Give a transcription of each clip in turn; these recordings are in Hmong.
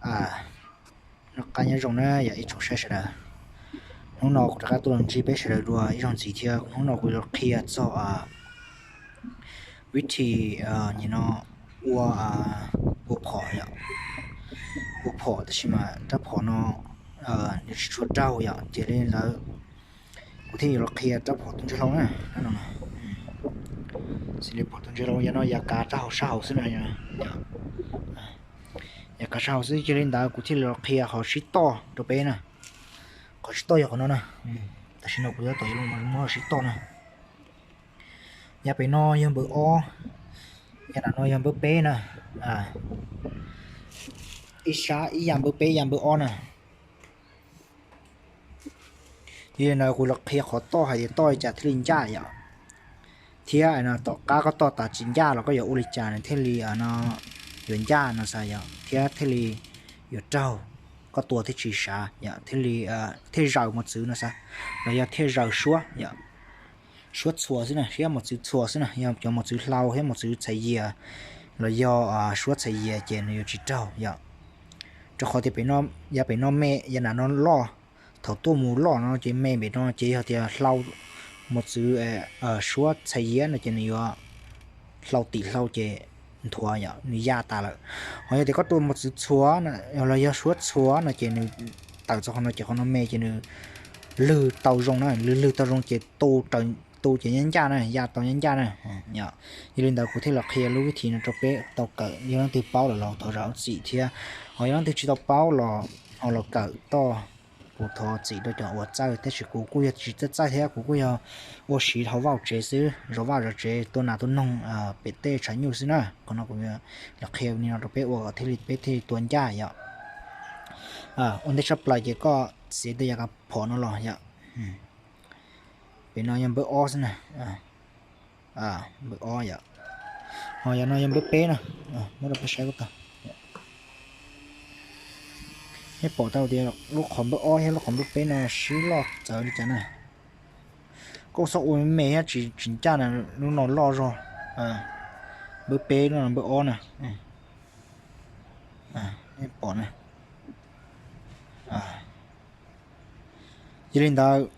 Noj qab nyob zoo na yog ib tsoom saib sawv daws. Hnub no kuv rov qab tuaj los ntsib peb sawv daws dua ib zaug ntxiv thiab. Hnub no kuv yuav qhia txog vib thi nim no ua, ua phom yom, ua phom tab sis mas rab phom no nws tsis tshua raug yom, ces li ntawd kuv thiaj yuav los qhia rab phom tus ntsia hlau na. Xws li phom tus ntsia hlau yog no yav kav rab hauv sab hauv xwb na, yav kav sab hauv xwb. Cia li ntawd kuv thiaj li los qhia qhov sib toj rau peb na. Qhov sib toj yog qhov no na. Tam sim no kuv yuav tau muab sib toj na. Yav pem no yog npawb ob, yav nram no yog npawb peb na. Ib sab ib yam npawb peb ib yam npawb ob na. Yog li ntawd kuv los qhia qhov toj hais tias toj li cas thiaj li ncaj yom, thiab tom qab koj toj tas tsis ncaj los koj yuav ua li cas nws thiaj li yuav ncaj no xav yom, thiab thiaj li yuav raug, koj tua thiaj tsis sav yom, thiaj li thiaj zaws mos txwv no xav, los yog thiaj zaws suab yom. Suab txhuas xwb na, thiab mos txwv txhuas xwb na, yog cov mos txwv hlau thiab mos txwv txhais yias los yog suab txhais yias ces nws yuav tsis raug yom. Rau qhov tias pem no, yav pem no me, yav nram no loj, thaum tuaj mus loj no ces me pem no ces yog tias hlau mos txwv suab txhais yias no ces nws yuav hlau tim hlau ces nthuav yom, nws ya tas lawm. Ho yog tias koj tua mos txwv txhuas los yog suab txhuas no ces nws tawm txog qhov no ces qhov no me ces nws lwg tau zoo na, lwg lwg tau zoo ces tu ces nyob ncaj na, ya tau nyob ncaj na. Yog li ntawd kuv thiaj los qhia lub vib thi no rau peb tau kawm, yog leej twg paub lawm los thov zam txim thiab, ho yog leej twg tsis tau paub los ho los kawm toj. Kuv thov txim rau cov uas txawj, tab sis kuv kuj yog tsis txawj txawj thiab, kuv kuj yog ua siv hauv vaj tsev xwb, zov vaj zov tsev, tua nas tua noog pem tej tshav nyuj xwb na. Qhov no kuv los qhia li no rau peb ua kom thiaj li peb thiaj li tua ncaj yom. Ua ntej tshaj plaws ces koj txiav tej yav kav phom no los yom. Pem no yog npawb ob xwb na. Npawb ob yom. Ho yog no yog npawb peb na. Muab rau peb saib kuj tau. Nej pom tau tias lub qhov npawb ob thiab lub qhov npawb peb no sib loj txawv li cas na. Koj txhob ua me me thiab tsis ncaj na, lub no loj zog. Npawb peb lub no npawb ob na. Nej pom na. Yog li ntawd,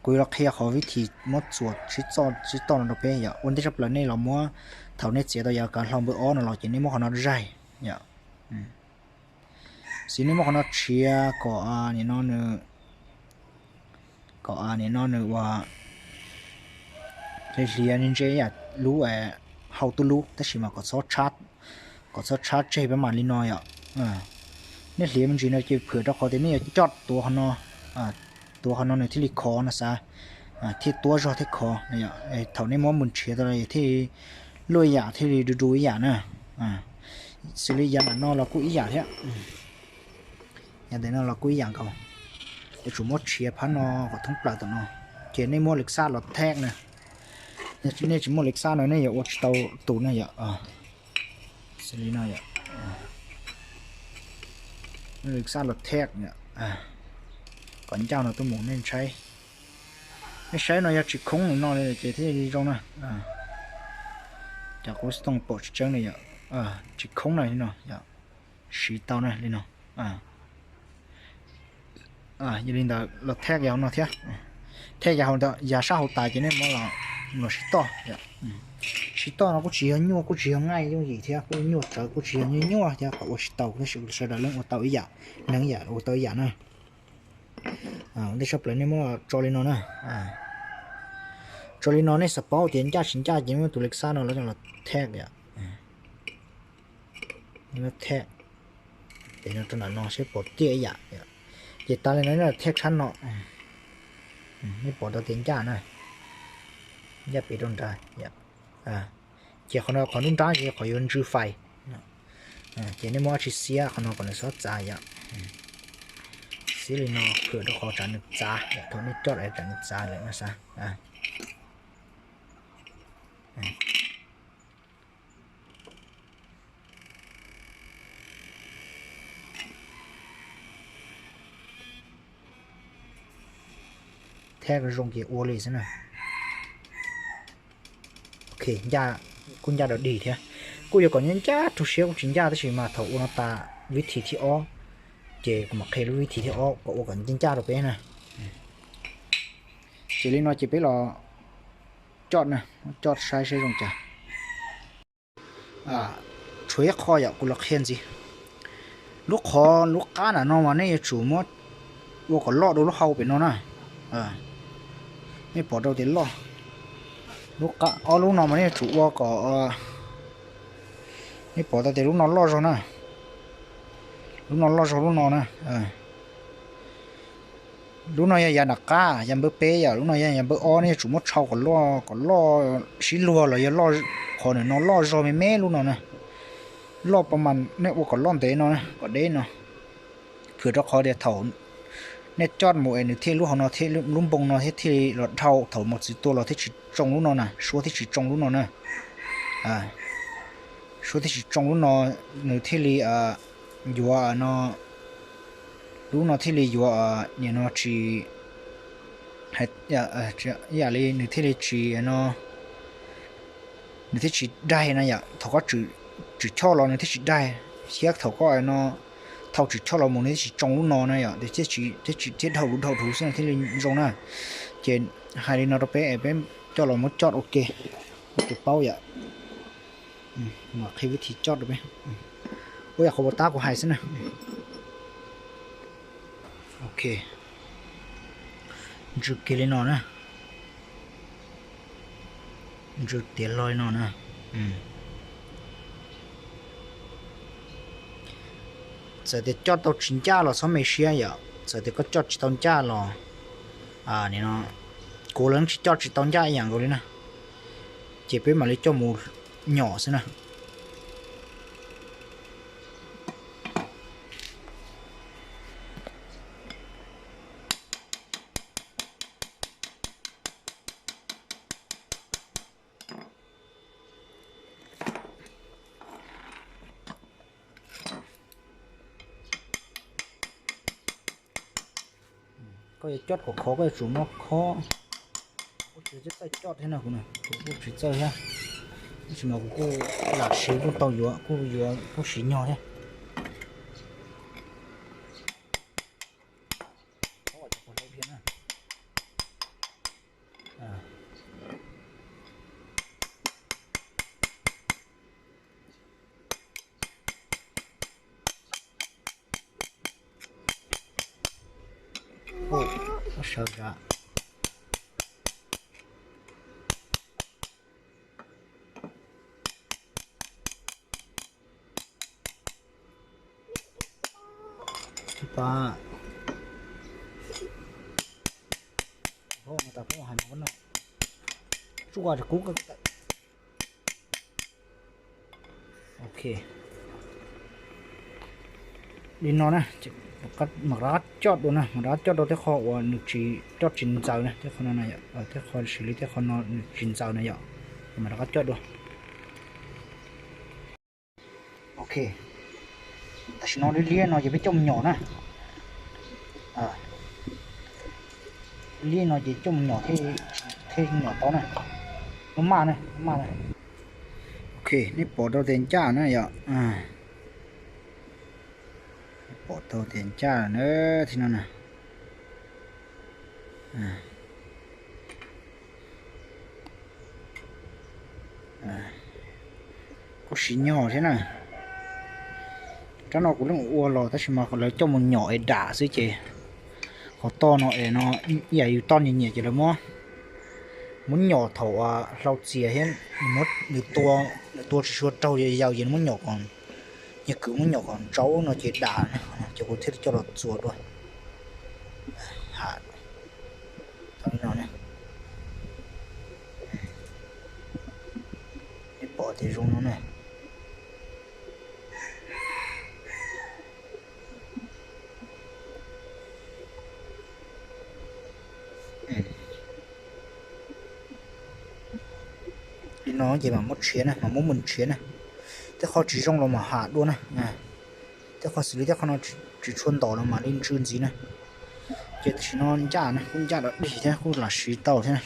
kuv yuav los qhia qhov vib thi muab txuas sib toj no rau peb yom. Ua ntej tshaj plaws nej los muab, thaum nej txiav tau yav kav hlau npawb ob no los ces nej muab qhov no zaig yom. Xws nej muab qhov no tshiav kom nim no nws, kom nim no nws ua hliav hliav ntse ntse yam lub hau tuj lub, tab sis mas kom txhob tshab tseg pab mam li no yom. Nej hliav me ntsis no ces phwm rau qhov tias nej yuav coj tuav qhov no, tuav qhov no nws thiaj li khov no xav, thiaj tuab zog thiab khov. Thaum nej muab mus nrhiav tau los thiaj li luaj ib yam, thiaj li du du ib yam na. Xws li yav ntawm no los kuj ib yam thiab. Yav ntawm no los kuj ib yam nkaus. Yuav tsum muab tshiav phab no kom thoob plaws tom no, ces nej muab lwv xab los thej na. Nej tsis muaj lwv xab no nej yuav ua tsis tau tus na yom. Xws li no yom. Lwv xab los thej, kom ncauj no tuaj mus nej saib. Nej saib no yog tsis khoob li no li ces thiaj li zoo na. Cov qub xov tooj pom tsis tseeb li yom. Tsis khoob na li no yom. Siv tau na li no. Yog li ntawd los thej yav hauv no thiab. Thej yav hauv ntawd, yav sab hauv tas ces nej muab los, los sib toj. Sib toj no kuj tsis yog nyuaj, kuj tsis yog nqaij yooj yim thiab, kuj nyuaj tsawv, kuj tsis yog nyuaj nyuaj thiab, kom ua tsis tau tab sis sawv daws leej ua tau ib yam, neeg ib yam ua tau ib yam na. Ua ntej tshaj plaws nej muab tso li no na. Tso li no nej xav paub tias ncaj tsis ncaj ces muab tus lwv xab no los, los thej yom. Thej, ces no rau ntawm no seb pom tiaj ib yam. Ces tas li no nej los thej tshab no. Nej pom tau tias ncaj na. Ncaj pem rau nrad. Ces qhov no qhov nruab nrab ces qhov yuav ntsw fais. Ces nej muab dab tsi xiab qhov no kom nws txhob txav yom. Xiab li no phwm rau qhov tsam nws txav, thaum nej coj los tsam nws txav lawm no xav. Theb zoo ces ua li xwb na. Ok, ncaj, kuj ncaj dog dig thiab. Kuj yuav kom ncaj ncaj rau siab kuj tsis ncaj tab sis mas thaum ua no tas vib thib ob, ces kuv mam qhia lub vib thib ob kom ua kom ncaj ncaj rau peb na. Ces li no ces peb los coj na, coj saib seb zoo cas. Tshuav ib qho yom, kuv los qhia ntxiv. Lub qhov lub qab nram no mas nej yuav tsum muab ua kom loj dua lub hau pem no na. Nej pom rau tias loj, lub qab ob lub no mas nej yuav tsum ua kom, nej pom tau tias lub no loj zog na, lub no loj zog lub no na. Lub no yog yav nram qab, yav npawb peb yom, lub no yog yav npawb ob, nej yuav tsum muab tshau kom loj, kom loj sib luag los yog loj, qhov nram no loj zog me me lub no na. Loj pa mas nej ua kom loj ntev no, kom deb no. Vim rau qhov tias thaum nej coj mus es nws thiaj lub hauv no thiab lub npoo no thiaj thiaj li los dhau, thaum mos txwv tua los thiaj tsis tsoo lub no na, suab thiaj tsis tsoo lub no na. Suab thiaj tsis tsoo lub no, nws thiaj li yuav no, lub no thiaj li yuav nim no tsis, ib yam li nws thiaj li tsis no, nws thiaj tsis daig na yom. Thaum koj tshwm choj los nws thiaj tsis daig, thiab thaum koj no thau tshwm choj los mus nws thiaj tsis tsoo lub no na yom, thiaj tsis, thiaj tsis, thiaj dhau dhau dhau xwb thiaj li zoo na. Ces hais li no rau peb, peb coj los muab coj ua ke, ua ke paub yom. Mam qhia vib thib coj rau peb. Ua yam qhov puas tab kuv hais xwb na. Ok, ntsws kiag li no na, ntsws tiav hlo li no na. Txawm tias coj tau tsis ncaj los txhob me siab yom, txawm tias koj coj tsis tau ncaj los, nim no kuv los tsis coj tsis tau ncaj ib yam nkaus li na, ces peb mam li coj mus nyom xwb na. Koj yuav coj kom khov koj yuav tsum muab khob. Kuv tsis txawj coj thiab no, kuv kuj tsis txawj thiab, tab sis mas kuv kuj lam siv kuj tau yuav, kuj yuav kuj siv nyog thiab. Sawv zam. Tsis pa, tas hais no, tsuj kuv. Ok, li no na, mam rov qab coj dua na, mam rov qab coj dua tej qho uas nws tsis coj tsis ntxaws na, tej qho no, tej qho xws li tej qho no nws tsis ntxaws na yom, mam rov qab coj dua. Ok, tam sim no liab liab no ces peb coj mus nyom na. Liab no ces coj mus nyom thiaj nyom tau na. Lub maj na, lub maj na. Ok, nej pom tau tias ncaj na yom. Pom tau tias ncaj na, thiab no na. Kuj siv nyog thiab na. Rab no kuv yeej ua los tab sis mas lawv coj mus nyom es dam xwb ces qhov toj no es no ib yam yus toj nyias nyias ces lawv muab, muab nyom thaum hlau txias thiab nws tua, nws tua tsis tshua raug yaus ces nws muab nyom kom, nyias kwv muab nyom kom ntsaub no ces dam na, ces kuv thiaj li coj los txuas dua. Ham, tau li no ne, nej pom tias zoo no ne. Li no ces mam muab tshiav na, mam muab mus tshiav na. Tej qho tsis zoo los mam ham dua na. Tej qho xws li tej qho no tsis tshua ntom los mam li ntsws ntxiv na. Ces tam sim no ncaj na, kuj ncaj dog dig thiab kuj lam siv tau thiab.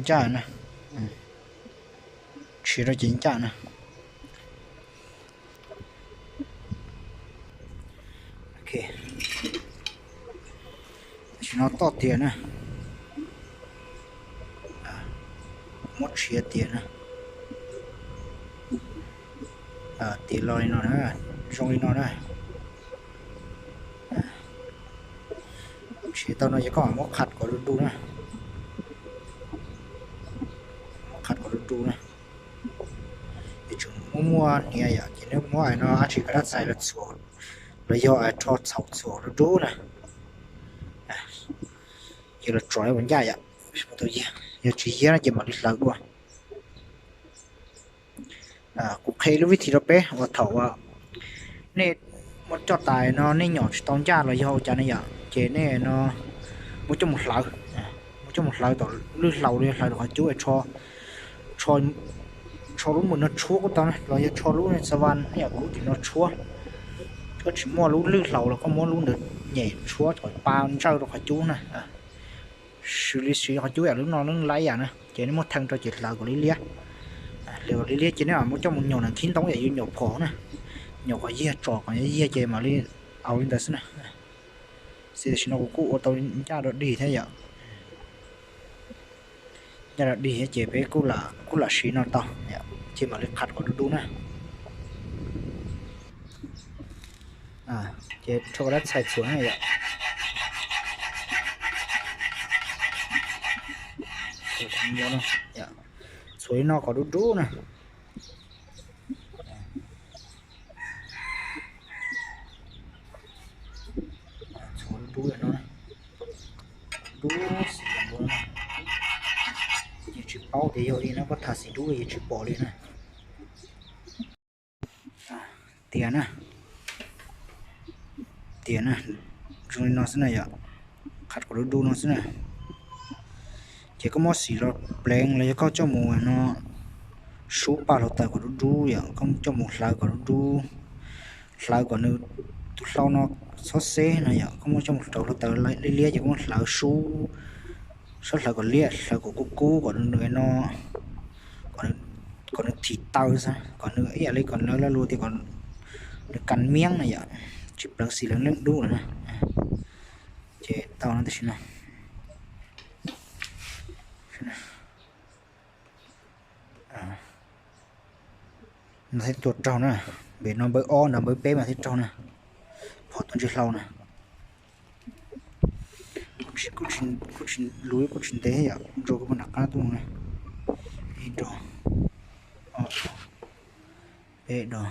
Ncaj na, Siav rau ces ncaj na. Tam sim no toj tiag na. Muab tshiav tiag na. Tiag los li no na, zoo li no na. Tshiav tau no ces koj mam muab qhav kom du du na. Muab qhav kom du du na. Ces tseem muaj muaj hniav yom, ces neb muab no dab tsi kav dab txais los txhuam, los yog rho txhaum txhuam du du na. Ces los tso ua ncaj yom. Yog tsis yiab no ces mam li hlawv dua. Kuv qhia lub vib thim rau peb uas thaum uas nej muab coj tais no nej nyom tsis tau ncaj los yog ua cas ne yom, ces nej no muab coj mus hlawv, muab coj mus hlawv tom lwj hlaus los yog hlawv rau qhov cub, tsho lub mws no tshuab kuj tau na, los yog tsho lub xav vas yom, lub tim no tshuab. Koj tsis muaj lub lwj hlaus los koj muab lub ntawd nyem tshuab kom pa ntsawj rau qhov cub na. Siv li siv qhov cub yam lub no lub laib yam na, ces nej muab theej rau ces hlawv kom liab liab. Hlawv kom liab liab ces nej mam muab coj mus nyom na, khib ntoo yam yus nyom phom na, nyom kom yiag tsom kom yiag ces mam li au li ntawd xwb na. Xij tam sim no kuv kuj ua tau ncaj dog dig thiab yom. Ncaj dog dig thiab ces peb kuj lam siv no tau, ces mam li qhav kom du du na. Ces rho dab txhais txhuam na yom. Txhuam li no kom du du na. Txhuam du du no, du xim no. Ces tsis paub tias yog li no, koj tham xim dub ces tsis pom li na. Tiag na, tiag na, zoo li no xwb na yom. Qhav kom du du no xwb na. Ces koj muab xim los pleev los yog koj coj mus no sub paj hluav taws kom du du yom, koj coj mus hlawv kom du du, hlawv kom nws tus hlau no txhob xeb no yom, koj muab coj mus rau hluav taws liab liab ces koj muab hlawv sub, sub hlawv kom liab, hlawv kom kub kub kom nws no, kom nws thim taw xwb, kom nws ib yam li kom lawv laj lus tias kom nws kas miab na yom, tsis pleev xim leej dub lawm na. Ces tau no tam sim no. No thiaj tuaj raug na, npem no npawb ob nrog npawb peb mas thiaj raug na, phom tau ntsej hlau na. Kuj tsis lus kuj tsis ntev yom, ntsuas kuj puag nram qab tuaj na. Ib dos, ob dos, peb dos,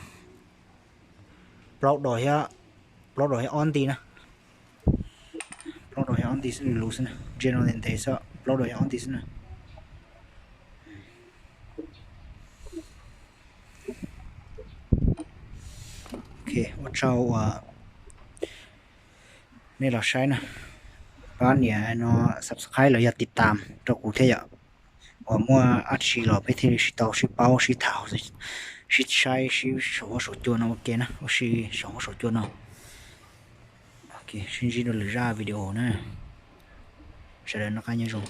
plaub dos thiab, plaub dos thiab ob nti na. Plaub dos thiab ob nti xwb, lus xwb na, ntsia no ntev ntev xwb, plaub dos thiab ob nti xwb na. Ok, ua tsaug uas nej los saib na, pab nias no subscribe los yog tiv tam rau kuv thiab yom, uas muaj dab tsi los peb thiaj li sib tau sib paub sib tham, sib saib sib saum huab saum cua no ua ke na, ua si saum huab saum cua no. Sib ntsib rau lwm zaj video na, sawv daws noj qab nyob zoo.